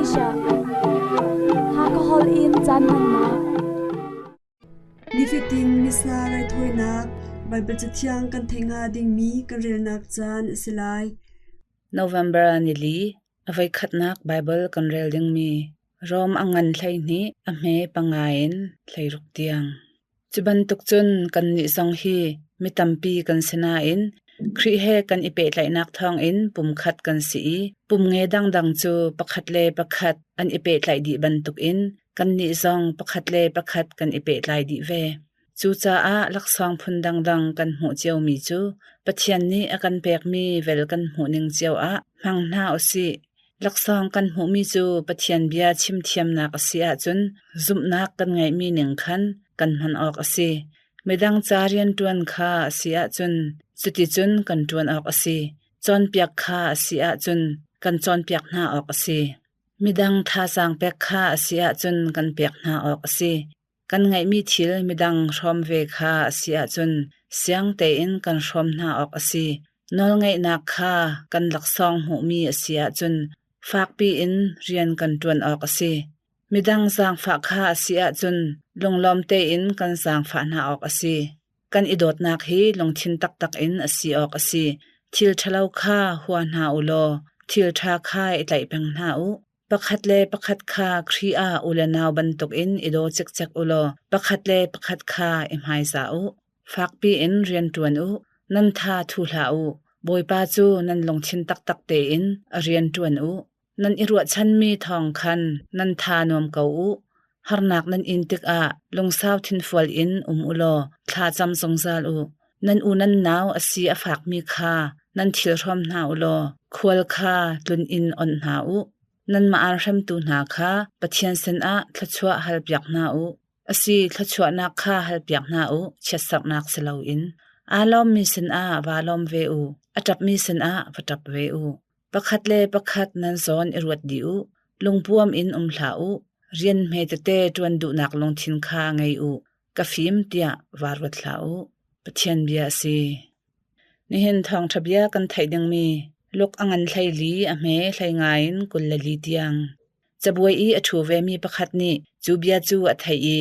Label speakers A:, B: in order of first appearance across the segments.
A: Asia. Hakha holh in caan hmannak.
B: Nifatin Missa raithawinak Baibal Cathiang kan theih hnga dingmi kan relnak caan a si lai.
C: November nili, a voikhatnak Baibal kan rel dingmi Rom a ngan 12 a hme panga in 16 tiang. Cu bantuk cun kannih zong hi mi tampi kan si nain Khrih he kan i pehtlaihnak thawngin pumkhat kan si i pumnge dangdang cu pakhat le pakhat an i pehtlaih dih bantukin kannih zong pakhat le pakhat kan i pehtlai dih ve. Cucaah laksawng phun dangdang kan hmuh ciomi cu Pathian nih a kan pekmi vel kan hmuhning cio ah hmang hna u sih. Laksawng kan hmuhmi cu Pathian bia chim thiamnak a si ahcun zumhnak kan ngeihmi ning khan kan hman awk a si. Midang ca rianṭuan kha a si ahcun cuticun kan ṭuan awk a si. Cawnpiak kha a si ahcun kan cawnpiak hna awk a si. Midang thazaang pek kha a si ahcun kan pek hna awk a si. Kan ngeihmi thil midang hrawm ve kha a si ahcun siang tein kan hrawm hna awk a si. Nawlngeihnak kha kan laksawng hmuhmi a si ahcun fakpi in rian kan ṭuan awk a si. Midang zaangfah kha a si ahcun lunglawm tein kan zaangfah hna awk a si. Kan i dawtnak hi lungthin taktak in a si awk a si. Thil ṭhalo kha hua hna u law thil ṭha kha i tlaih peng hna u. Pakhat le pakhat kha Khrih ah u le nau bantukin i daw cikcek u law pakhat le pakhat kha i hmaizah u. Fakpi in rian ṭuan u. Nan tha thu hlah u. Bawipa cu nan lungthin taktak tein a rian ṭuan u. Nan i ruahchanmi thawng khan nan tha nuam ko u. Harnak nan in tikah lungsau thinfual in um u law thla cam zungzal u. Nan u nan nau a si a fakmi kha nan thil hrawm hna u law khual kha tlun in onh hna u. Nanmah aan hremtu hna kha Pathian sinah thluachuah halpiak hna u. Asi, thluachuahnak kha halpiak hna u, chiatserhnak si loin. Aa lawmmi sinah vaa lawm ve u, a ṭapmi sinah va ṭap ve u. Pakhat le pakhat nan zawn i ruat dih u. Lungpuam in um hlah u. Rian hme tete ṭuan duhnak lungthin kha ngei u. Ka fim tiah vaa ruat hlah u. Pathian bia a si. Nihin thawngṭha bia kan theih dingmi Luk a ngan 14 a hme 15 in 24 tiang. Cabuai i a ṭhu vemi pakhat nih cu bia cu a theih i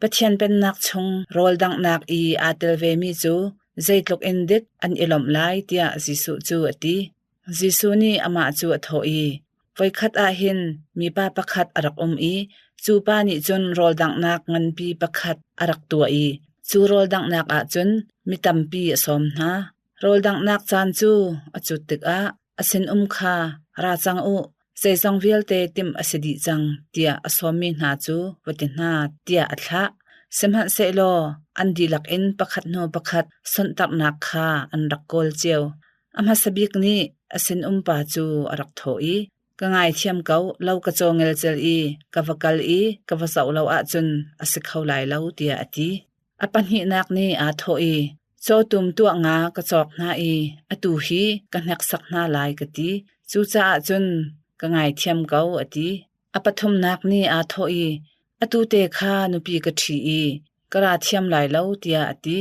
C: Pathian Pennak chung rawl danghnak i aa tel vemi cu zeitluk in dik an i lawmh lai tiah Jesuh cu a ti. Jesuh nih amah cu a thawh i, Voikhat ah hin mipa pakhat a rak um i cu pa nih cun rawl danghnak nganpi pakhat a rak tuah i cu rawl danghnak ah cun mi tampi a sawm hna. Rawl danghnak caan cu a cut tikah a sinum kha, Ra cang u, zeizong vialte timh a si dih cang, tiah a sawmmi hna cu va ti hna, tiah a thlah. Sihmanhsehlaw an dihlak in pakhat hnu pakhat sonhtarhnak kha an rak kawl cio. A hmasa bik nih a sinum pa cu a rak thawh i, Ka ngaithiam ko, lo ka caw ngelcel i ka va kal i ka va zoh lo ahcun a si kho lai lo, tiah a ti. A pahnihnak nih aa thawh i, Cawtum tuah nga ka cawk hna i atu hi ka hneksak hna lai ka ti. Cucaah cun ka ngaithiam ko, a ti. A pathumnak nih aa thawh i, Atu te kha nupi ka ṭhi i ka ra thiam lai lo, tiah a ti.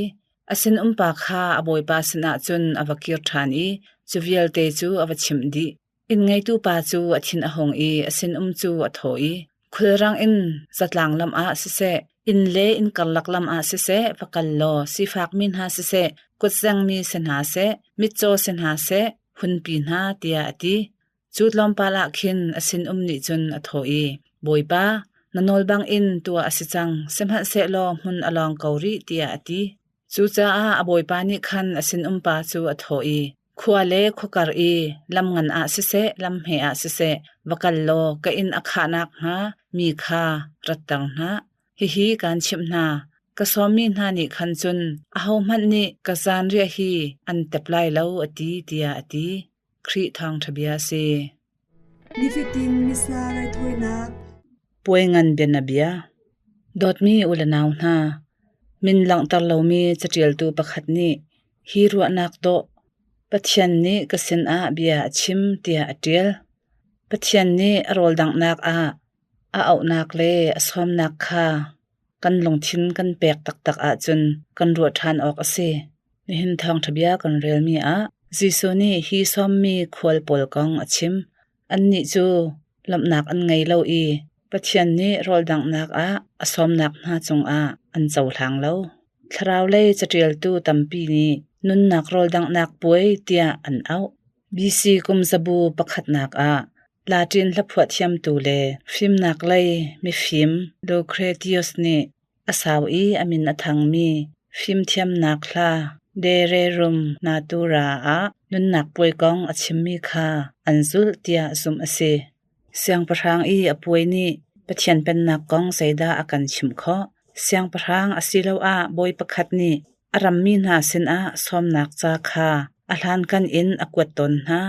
C: A sinumpa kha a bawipa sinah cun a va kir ṭhan i cu vialte cu a va chimh dih. Inn-ngeitu pa cu a thin a hung i a sinum cu a thawh i, Khulrang in zatlang lam ah siseh, inn le inn karlak lam ah siseh va kal law sifakmi hna siseh, kutzengmi si hna seh, mitcaw si hna seh, hunpi hna, tiah a ti. Cu tlawmpal ah khin a sinum nih cun a thawh i, Bawipa, na nawl bangin tuah a si cang, sihmanhsehlaw hmun a lawng ko rih, tiah a ti. Cucaah a bawipa nih khan a sinumpa cu a thawh i, Khua le khuakar i lam ngan ah siseh, lam hme ah siseh, va kal law ka inn a khah nakhnga mi kha ratter hna. Hihi kaan chimh hna, ka sawmmi hna nih khan cun ahohmanh nih ka zanriah hi an tep lai lo, a ti, tiah a ti. Khrih thawngṭha bia a si.
B: Nifatin Missa raithawinak.
C: Puai ngan bianabia. Dawtmi u le nau hna, min langhter lomi caṭialtu pakhat nih hi ruahnak dawh Pathian nih ka sinah bia a chim tiah a ṭial. Pathian nih a rawldanghnak ah a auhnak le a sawmnak kha kan lungthin kan pek taktak ahcun kan ruah ṭhan awk a si. Nihin thawngṭha bia kan relmi ah Jesuh nih hi sawmmi khual pawl kong a chim. Annih cu lawmhnak an ngei lo i Pathian nih rawldanghnak ah a sawmnak hna cungah an cohlang lo. Thlarau lei caṭialtu tampi nih nunnak rawldanghnak puai tiah an auh. BC kum zabu pakhatnak ah Latin hlaphuah thiamtu le fimnak lei mifim Lucretius nih a sau i a min a thangmi fimthiamnak hla De Rerum Natura ah nunnak puai kong a chimmi kha an zulh tiah zumh a si. Siangpahrang i a puai nih Pathian Pennak kong zeidah a kan chimh khawh? Siangpahrang asiloah bawi pakhat nih a rammi hna sinah sawmnak ca kha a hlankan in a kuat tawn hna.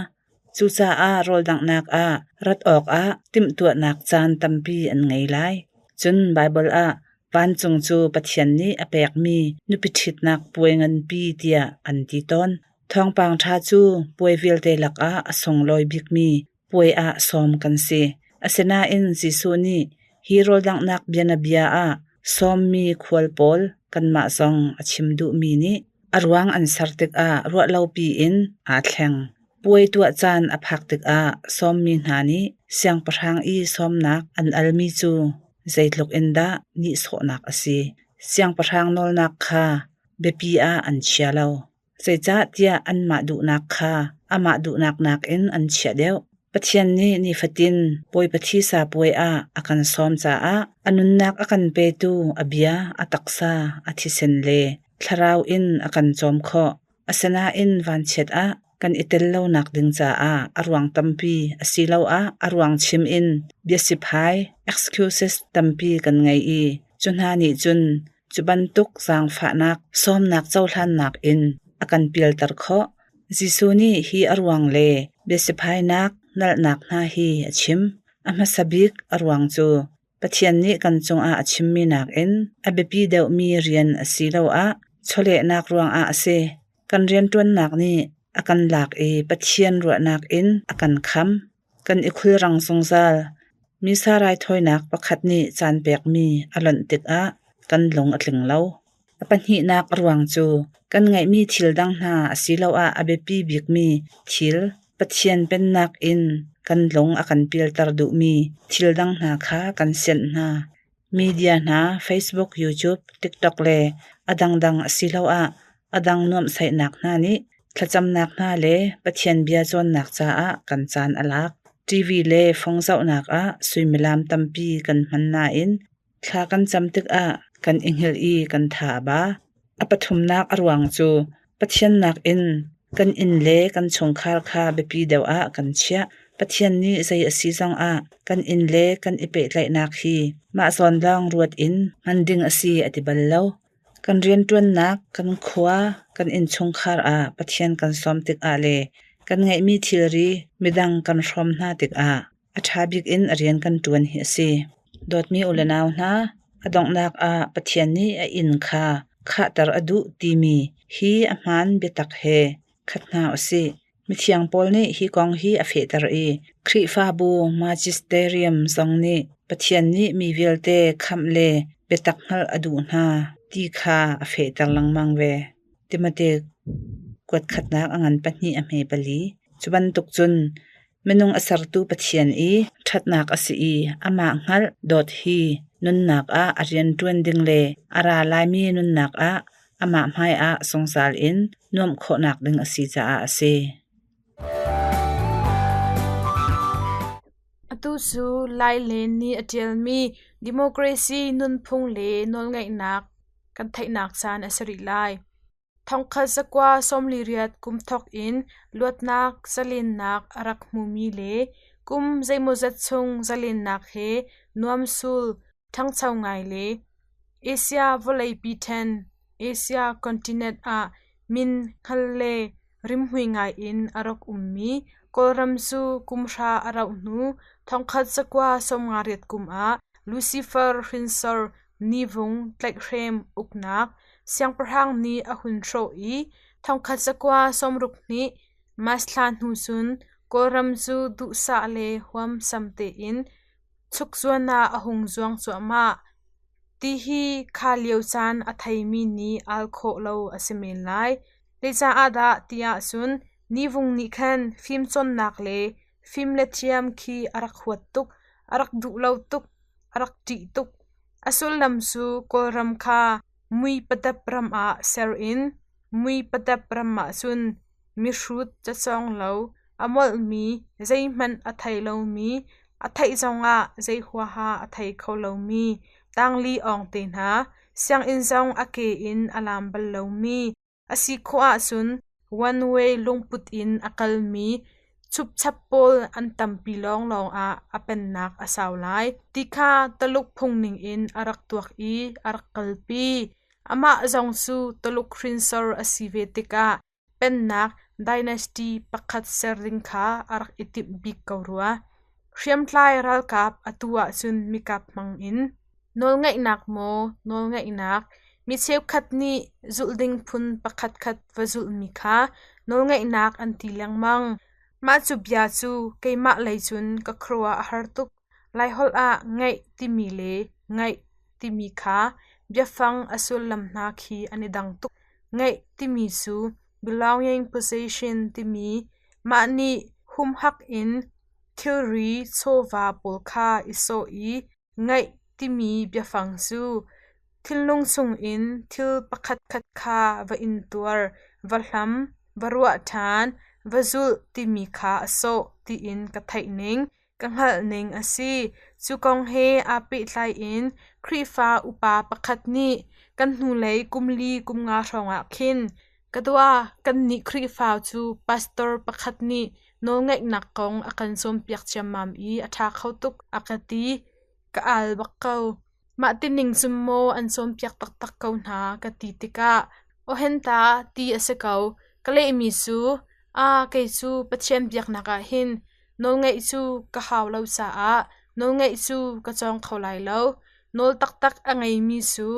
C: Cucaah rawldanghnak ah rat awkah timhtuahnak caan tampi an ngei lai. Cun Baibal ah vancung cu Pathian nih a pekmi nupi ṭhitnak puai nganpi tiah an ti tawn. Thawngpang ṭha cu puai vialte lakah a sunglawi bikmi puai ah sawm kan si. Asinain Jesuh nih hi rawldanghnak bianabia ah sawmmi khual pawl kanmah zong a chim duhmi nih a ruang an ser tikah ruahlopi in aa thleng. Puai tuah caan a phak tikah sawmmi hna nih siangpahrang i sawmnak an almi cu zeitluk in dah nihsawhnak a si. Siangpahrang nawlnak kha biapi ah an chia lo. Zeicahtiah anmah duhnak kha amah duhnak nakin an chiah deuh. Pathian nih nifatin Bawipa thisa puai ah a kan sawm caah a nunnak a kan petu a bia, a taksa, a thisen le thlarau in a kan cawm khawh. Asinain vanchiat ah kan i tel lonak ding caah a ruang tampi asiloah a ruang chim in biasiphai excuses tampi kan ngei i cu hna nih cun Cu bantuk zaangfahnak sawmnak cohlannak in a kan pialter khawh. Jesuh nih hi a ruang le biasiphainak nalhnak hna hi a chim. A hmasa bik a ruang cu Pathian nih kan cungah a chimmi nakin a biapi deuhmi rian asiloah chawlehnak ruangah a si. Kan rianṭuannak nih a kan lak i Pathian ruahnak in a kan kham. Kan i khulrang zungzal. Misa raithawinak pakhat nih caan pekmi a lonh tikah kan lung a tling lo. A pahnihnak a ruang cu kan ngeihmi thil dang hna asiloah a biapi bikmi thil Pathian Pennak in kan lung a kan pialter duhmi thil dang hna kha kan sianh hna. Media hna, Facebook, YouTube, TikTok le a dangdang asiloah a dang nuamhsaihnak hna nih thlacamnak hna le Pathian bia cawnnak caah kan caan a lak. TV le fong zohnak ah suimilam tampi kan hman nain thla kan cam tikah kan i hngilh i kan tha a ba. A pathumnak a ruang cu Pathian nakin kan inn le kan chungkhar kha biapi deuh ah kan chiah. Pathian nih zei a si zongah kan inn le kan i pehtlaihnak hi mah zawn lawng ruat in hman ding a si a ti bal lo. Kan rianṭuannak, kan khua, kan innchungkhar ah Pathian kan sawm tikah le kan ngeihmi thilri midang kan hrawm hna tikah a ṭha bik in a rian kan ṭuan hi a si. Dawtmi u le nau hna, a donghnak ah Pathian nih a inn kha khahter a duh timi hi a hmaan biatak he khat hna u sih. Mithiang Paul nih hi kong hi a fehter i Khrihfabu magisterium zong nih Pathian nih mi vialte khamh le biatak hngalh a duh hna ti kha a fehter lengmang ve. Timote kuat khatnak a ngan pahnih a hme pali. Cu bantuk cun Minung a sertu Pathian i ṭhatnak a si i amah hngalh dawt hi nunnak ah a rianṭuan ding le a ra laimi nunnak ah amah hmaiah zungzal in nuamh khawhnak ding a si caah a si.
D: Atu cu Lai Len nih a ṭialmi Democracy nunphung le nawlngeihnak kan theihnak caan a si rih lai. Thongkhat zakua 48 kum thawk in luatnak zalennak a rak hmumi le kum zeimawzat chung zalennak he nuamsul ṭhangcho ngai le Asia vawleipi ṭhen Asia continent ah min hngal le rimhmui ngai in a rak ummi Kawlram cu kum hra a rauh hnu thongkhat zakua 58 kum ah Lucifer hrinsor Nivung tlaihhrem uknak Siangpahrang nih a hun hrawh i thongkhat zakua 62 March thla hnu cun Kawlram cu duhsah le huamsam tein chukzuan ah a hung zuang cuahmah. Ti hi kha lio caan a theimi nih al khawh lo a si men lai. Zeicaah dah ti ahcun Nivung nih khan fimcawnnak le Fim le thiam khi a rak huat tuk, a rak duh lo tuk, a rak ṭih tuk. A sullam cu Kawlram kha mui padap ram ah ser in mui padap ram ahcun mihrut cacawng lo, a molhmi, zeihmanh a thei lomi, a theih zongah zei huaha a thei kho lomi, tangli awng te hna, sianginn zong a ke in a lam bal lomi, A si khawh ahcun one way lungput in a kalmi chupchap pawl an tampi lawnglawng ah a pennak a sau lai ti kha Taluk phung ningin a rak tuak i a rak kalpi. Amah zong cu Taluk hrinsor a si ve tikah pennak dynasty pakhat ser ding kha a rak i timh bik ko rua. Hriamtlai ralkap atu ahcun mikap hmang in Nawlngaihnak maw nawlngaihnak, mi cheukhat nih zulh ding phun pakhatkhat va zulhmi kha nawlngaihnak an ti lengmang. Mah cu bia cu keimah lei cun ka khuaruah a har tuk. Laiholh ah ngaih timi le ngaih timi kha biafang a sullam hna khi an i dang tuk. Ngaih timi cu belonging possession timi mah nih humhak in thilri chawva pawl kha i sawh i Ngaih timi biafang cu thinlung chungin thil pakhatkhat kha va intuar, va hlam, va ruah ṭhan, va zulh timi kha a sawh tiin ka theih ning, ka hngalh ning a si. Cu kong he aa pehtlai in Khrihfa upa pakhat nih kan hnulei kumli kumnga hrawngah khin Ka dua, kannih Khrihfa cu pastor pakhat nih nawlngaihnak kong a kan cawnpiak ciammam i a ṭha kho tuk a ka ti. Ka al bak ko. Mah tining cun maw an cawnpiak taktak ko hna ka ti tikah awhenta ti a si ko. Ka lehmi cu, aa kei cu Pathian biaknak ah hin nawlngaih cu ka hau lo caah nawlngaih cu ka cawng kho lai lo. Nawl taktak a ngeimi cu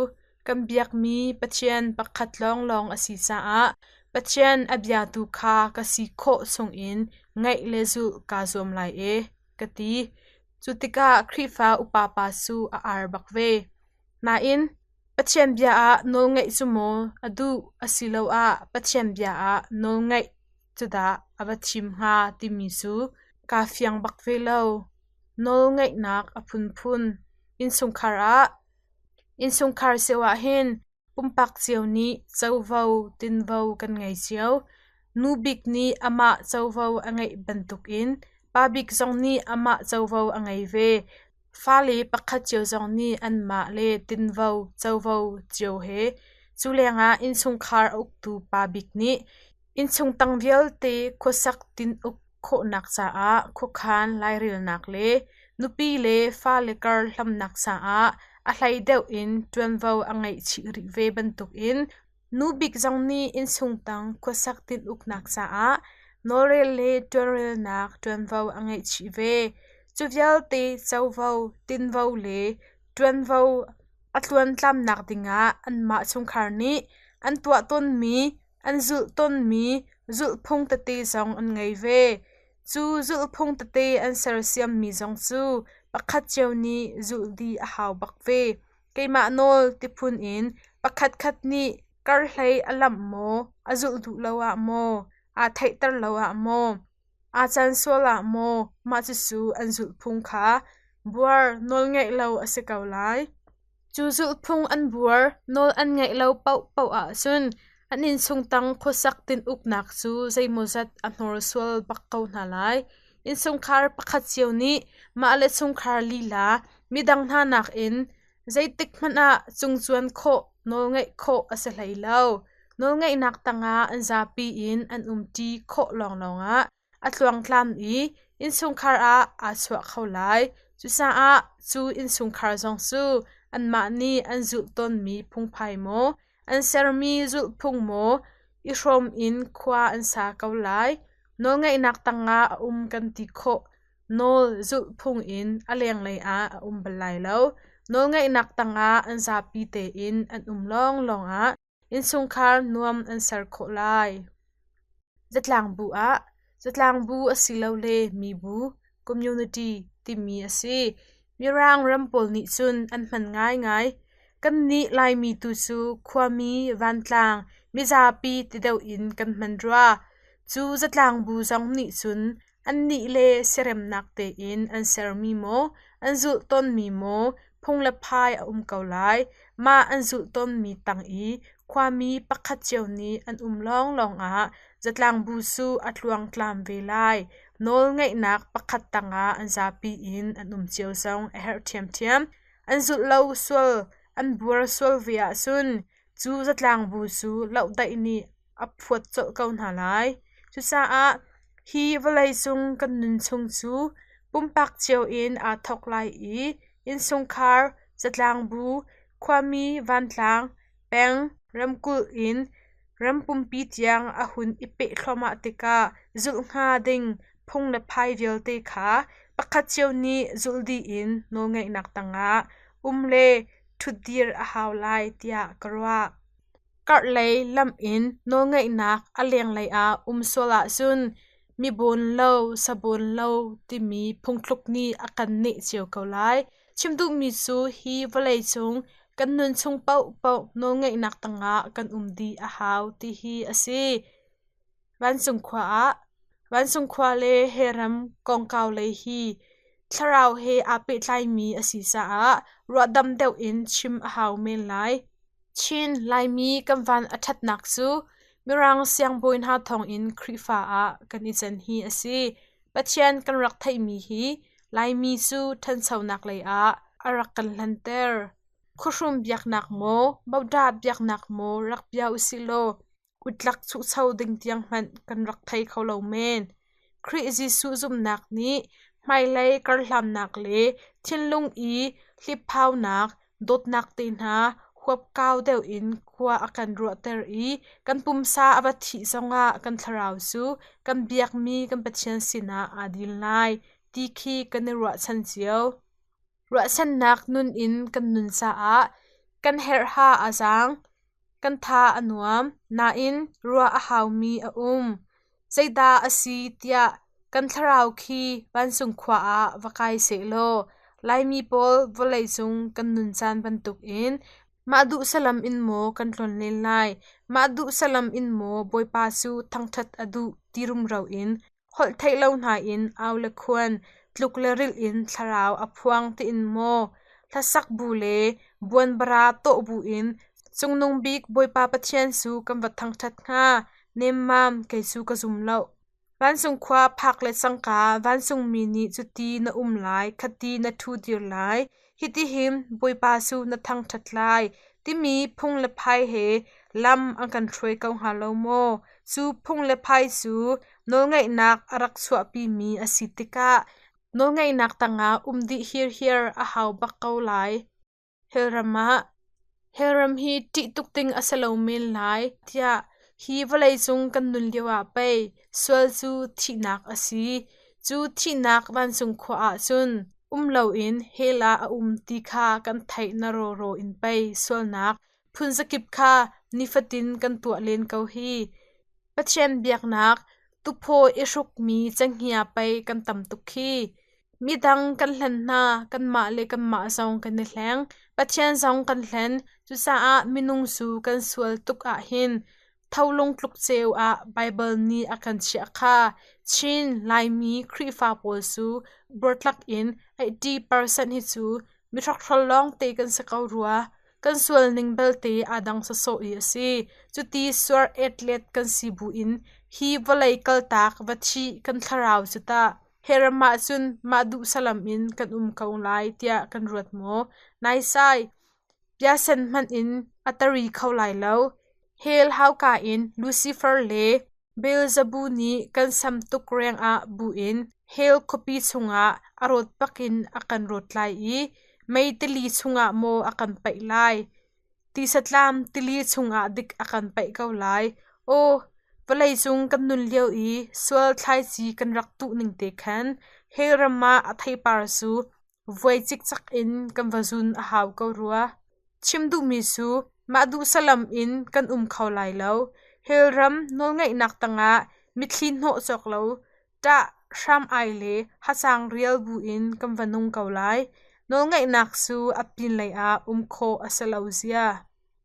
D: Kan biakmi Pathian pakhat lawnglawng a si caah Pathian a biatu kha ka si khawh chungin ngaih le zulh kaa zuam lai e, ka ti. Cu tikah Khrihfa upa pa cu a ar bak ve. Nain, Pathian bia ah nawlngaih cu maw a duh asiloah Pathian bia ah nawlngaih cu dah a va thim hnga timi cu kaa fiang bak ve lo. Nawlngaihnak a phunphun. Innchungkhar ah Innchungkhar cio ahhin pumpak cio nih covo tinvo kan ngei cio. Nu bik nih amah covo a ngeih bantukin pa bik zong nih amah covo a ngei ve. Fale pakhat cio zong nih anmah le tinvo covo cio he. Cu lengah innchungkhar a uktu pa bik nih innchung tang vialte khuasak tin-uk khawhnak caah khuakhan lairelnak le nupi le fale kar hlamnak caah a hlei deuh in ṭuanvo a ngeih chih rih ve bantukin nu bik zong nih innchung tang khuasak tin-uknak caah nawlrel le ṭuanrelnak ṭuanvo a ngeih chih ve. Cu vialte covo, tinvo le ṭuanvo a tluantlamnak dingah anmah chungkhar nih an tuah tawnmi An zulh tawnmi zulhphung tete zong an ngei ve. Cu zulhphung tete an sersiammi zong cu pakhat cio nih zulh dih a hau bak ve. Keimah nawl ti phun in pakhatkhat nih karhlei a lamh maw, a zulh duh lo ah maw, aa theihter lo ah maw, aa can sual ah maw mah cucu an zulhphung kha buar nawlngeih lo a si ko lai. Cu zulhphung an buar, nawl an ngeih lo paohpaoh ahcun an innchung tang khuasak tinuknak cu zeimawzat a hnorsual bak ko hna lai. Innchungkhar pakhat cio nih mah le chungkhar lila midang hna nakin zeitik hmanh ah cungcuan khawh, nawlngeih khawh a si hlei lo. Nawlngeihnak tangah an zapi in an umṭi khawh lawnglawng ah a tluangtlam i innchungkhar ah aa chuah kho lai. Cucaah cu innchungkhar zong cu anmah nih an zulh tawnmi phungphai maw, an sermi zulhphung maw i hrawm in khua an sa ko lai. Nawlngeihnak tangah a um kan ti khawh. Nawl zulhphung in a lenglei ah a um bal lai lo. Nawlngeihnak tangah an zapi tein an um lawnglawng ah Innchungkhar nuam an ser khawh lai. Zatlangbu ah zatlangbu asilole mibu (community) timi a si. Mirang ram pawl nih cun an hman ngaingai. Kannih Laimi tu cu khuami, vantlang, mizapi ti deuh in kan hman rua. Cu zatlangbu zong nih cun Annih le siaremnak tein an sermi maw, an zulh tawnmi maw phung le phai a um ko lai. Mah an zulh tawnmi tang i khuami pakhat cio nih an um lawnglawng ah zatlangbu cu a tluangtlam ve lai. Nawlngeihnak pakhat tangah an zapi in an um cio zong a herh ṭhiamṭhiam. An zulh lo sual, an buar sual ve ahcun cu zatlangbu cu lohdaih nih a phuat colh ko hna lai. Cucaah hi vawleicung kan nun chung cu pumpak cio in aa thawk lai i innchungkhar, zatlangbu, khuami vantlang, peng, ramkulh in ram pumpi tiang a hun i peh thluahmah tikah zulh hnga ding phung le phai vialte kha pakhat cio nih zulh dih in nawlngeihnak tangah um le ṭhutdir a hau lai tiah ka ruah. Karhlei lam in nawlngeihnak a lenglei ah um sual ahcun mi bawn lo, sabawn lo timi phungthluk nih a kan neh cio ko lai. Chim duhmi cu hi vawleicung kan nun chung paohpaoh nawlngeihnak tangah kan um dih a hau ti hi a si. Vancung khua ah Vancung khua le he ram kongkau lei hi thlarau he aa pehtlaimi a si caah ruahdam deuh in chim a hau men lai. Chin Laimi kan van a ṭhatnak cu Mirang siangbawi hna thawngin Khrihfa ah kan i can hi a si. Pathian kan rak theihmi hi Laimi cu ṭhanchonak lei ah a rak kan hlanter. Khuahrum biaknak maw, Bodah biaknak maw rak bia usih law utlak chuhcho ding tiang hmanh kan rak thei kho lo men. Khrih Jesuh zumhnak nih hmailei karhlannak le thinlung i hliphaunak, dawtnak te hna huapkau deuh in khua a kan ruahter i kan pumsa a va thih zongah kan thlarau cu kan biakmi kan Pathian sinah aa dil lai ti khi kan i ruahchan cio. Ruahchannak nun in kan nun caah kan herhha a zaang, kan tha a nuam, nain ruah a haumi a um. Zeidah a si tiah kan thlarau khi vancung khua ah va kai sehlaw Laimi pawl vawleicung kan nun caan bantukin mah duh salam in maw kan tlonlen lai, mah duh salam in maw Bawipa cu thangṭhat a duh ti rumro in holh theih lo hna in au le khuan, tluk le rilh in thlarau a phuang tiin maw hlasak bu le buanbara tawh bu in Cungnung Bik Bawipa Pathian cu kan va thangṭhat hnga? Nemmam, kei cu ka zum lo. Vancung khua phak le cangka vancungmi nih cuti na um lai, khati na ṭhu dir lai, hitihin Bawipa cu na thangṭhat lai, timi phung le phai he lam an kan hruai ko hnga lo maw? Cu phung le phai cu nawlngeihnak a rak chuahpimi a si tikah nawlngeihnak tangah um dih hirhiar a hau bak ko lai. Hellram ah Hellram hi ṭih tuk ding a si lo men lai tiah hi vawleicung kan nun lioah pei sual cu thihnak a si. Cu thihnak vancung khua ah cun um loin hell ah a um ti kha kan theih na rawraw in pei sualnak phunzakip kha nifatin kan tuah len ko hi. Pathian biaknak tuphaw i hrukmi cenghngia pei kan tam tuk khi. Midang kan hlen hna, kanmah le kanmah zong kan i hleng. Pathian zong kan hlen. Cucaah minung cu kan sual tuk ahhin tholung tluk ceu ah Baibal nih a kan chiah kha. Chin Laimi Khrihfa pawl cu buartlak in 80% hi cu mihrokhrol lawngte kan si ko rua. Kan sual ning belte aa dang sawsawh i a si. Cuti suar etlet kan si buin hi vawlei kaltak va thih kan thlarau cu tah Heram ah cun mah duh salam in kan um ko lai tiah kan ruat maw? Naisai, biasen hmanh in a tari kho lai lo. Hell hauka in Lucifer le Beelzebub nih kan sam tuk rengah buin hell khuapi chungah a rawt bakin a kan rawt lai i mei tili chungah maw a kan paih lai? Tisatlam tili chungah dik a kan paih ko lai. Aw, vawleicung kan nun lio i sual thlaici kan rak tuh ning te khan hell ram ah a theipar cu vuai cikcek in kan va zun a hau ko rua. Chim duhmi cu mah duh salam in kan um kho lai lo. Hell ram nawlngeihnak tangah mitthli hnawh cawk lo, ṭah hram ai le hacang rial buin kan va nung ko lai. Nawlngeihnak cu a pinlei ah um khawh a si lo zia.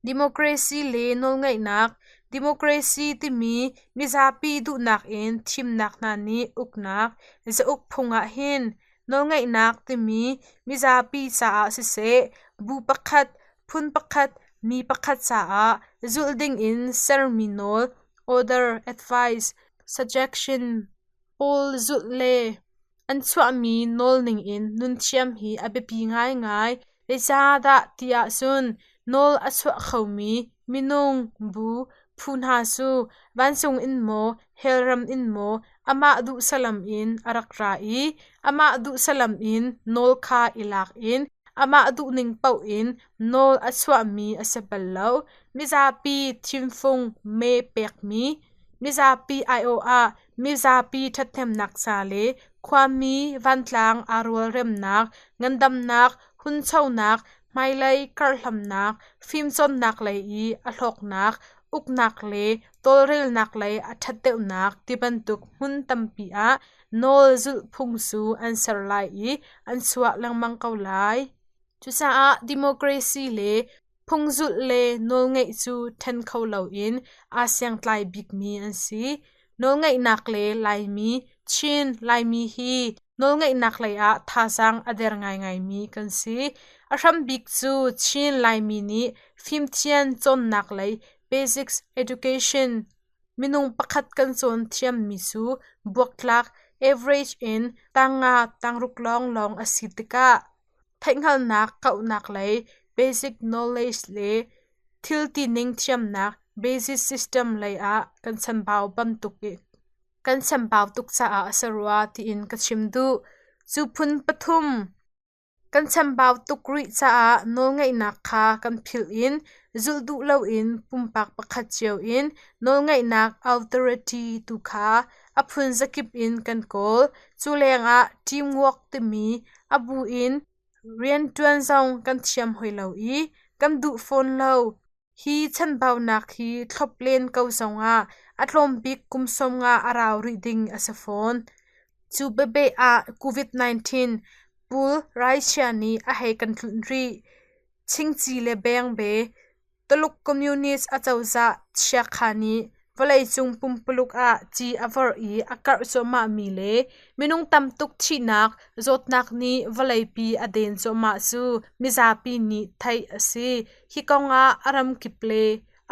D: Democracy le nawlngeihnak. Democracy timi mizapi duhnak in thimnak hna nih uknak zauk phung ahhin nawlngeihnak timi mizapi caah siseh, bu pakhat, phun pakhat, mi pakhat caah zulh dingin sermi nawl, order, advice, suggestion pawl zulh le an chuahmi nawl ningin nun thiam hi a biapi ngaingai. Zeicahdah ti ahcun nawl a chuah khomi minung, bu, phu hna cu vancung in maw, hell ram in maw amah duh salam in a rak ra i amah duh salam in nawl kha i lak in amah duhning paoh in nawl a chuahmi a si bal lo. Mizapi thimfung mee pekmi, mizapi aiawh ah mizapi ṭhathnemnak ca le khuami vantlang aa rualremnak, ngandamnak, hunchonak, hmailei karhlamnak, fimcawnnak lei i a hlawknak, uknak le tawlrelnak lei a ṭhat deuhnak tibantuk hmun tampi ah nawl zulhphung cu an ser lai i an chuah lengmang ko lai. Cucaah democracy le phungzulh le nawlngeih cu ṭhen kho loin aa siangtlai bikmi an si. Nawlngeihnak le Laimi, Chin Laimi hi nawlngeihnak lei ah thazaang a der ngaingaimi kan si. A hrambik cu Chin Laimi nih fimthian cawnnak lei basics education minung pakhat kan cawn thiammi cu buaktlak average in tangnga tangruk lawnglawng a si tikah theihhngalhnak kauhnak lei basic knowledge le thil tining thiamnak basic system lei ah kan chambau bantuk kan chambau tuk caah a si rua tiin ka chim duh. Cu phun pathum kan chambau tuk rih caah nawlngeihnak kha kan philh in zulh duh loin pumpak pakhat cio in nawlngeihnak authority tu kha a phun zakip in kan kawl. Cu lengah teamwork timi a bu in rianṭuan zong kan thiam hoi lo i kan duh fawn lo. Hi chanbaunak hi thlop len ko zongah a tlawm bik kum 50 a rau rih ding a si fawn. Cu biapeh ah COVID-19 pul raichia nih a hei kan tlunh rih. Chingchi le bengbe Tuluk Communist acozah chiakha nih vawleicung pumpuluk ah ci a vorh i a karh cuahmahmi le minung tam tuk thihnak zawtnak nih vawleipi a den cuahmah cu mizapi nih theih a si. Hi kong ah a ramkip le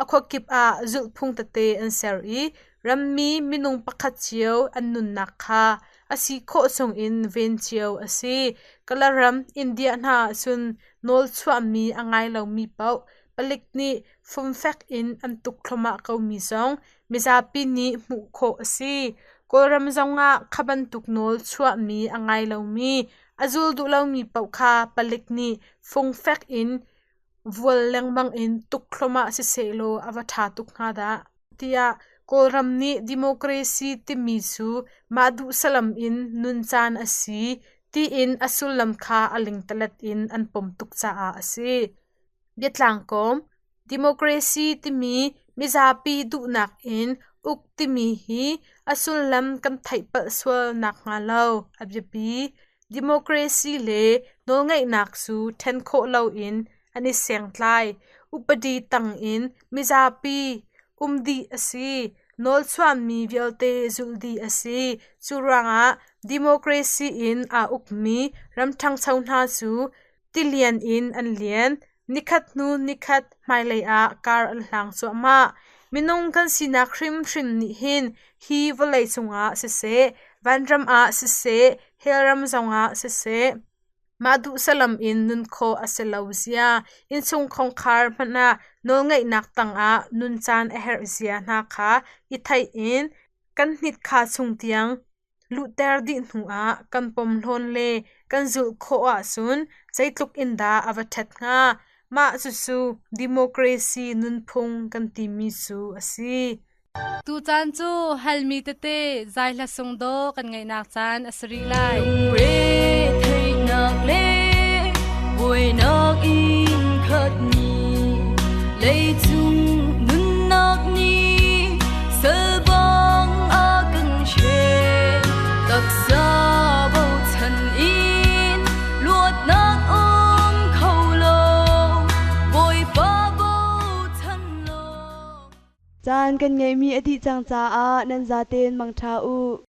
D: a khuakip ah zulhphung tete an ser i rammi minung pakhat cio an nunnak kha a si khawh chungin ven cio a si. Kalaram, India hna ahcun nawl chuahmi a ngai lomi paoh palik nih fumfek in an tuk thluahmah komi zong mizapi nih hmuh khawh a si. Kawlram zongah kha bantuk nawl chuahmi a ngai lomi, a zul duh lomi paoh kha palik nih fungfek in vual lengmang in tuk thluahmah sisehlaw a va ṭha tuk hnga dah tiah Kawlram nih democracy timi cu mah duh salam in nun caan a si tiin a sullam kha a lingtalet in an pom tuk caah a si. Biatlangkawm Democracy timi mizapi duhnak in uk timi hi a sullam kan theih palh sual nakhnga lo a biapi. Democracy le nawlngeihnak cu ṭhen khawh loin an i sengtlai. Upadi tangin mizapi um dih a si. Nawlchuahmi vialte zulh dih a si. Cu ruangah democracy in aa ukmi ram ṭhangcho hna cu tilian in an lian. Nikhat hnu nikhat hmailei ah kar an hlang cuahmah. Minung kan sinak hrimhrim nih hin hi vawlei cungah siseh, vanram ah siseh, hellram zongah siseh, mah duh salam in nun khawh a si lo zia, innchung khongkhar hmanh ah nawlngeihnak tangah nun caan a herh zia hna kha i theih in kan hnit kha chung tiang luhter dih hnuah kan pomhlawn le kan zulh khawh ahcun zeitluk in dah a va ṭhat hnga. Mah cucu democracy nunphung kan timi cu a si.
E: Tucaan cu halmi tete zai hla sung daw kan ngaihnak caan a si rih lai.
F: Lungre theihnak le buainak in khatmi leicung nunnak nih salbang a kan hren. Taksa bochan in luatnak um kho lo, Bawipa bochan law.
B: Caan kan ngeihmi a dih cang caah nan zaten mangṭha u.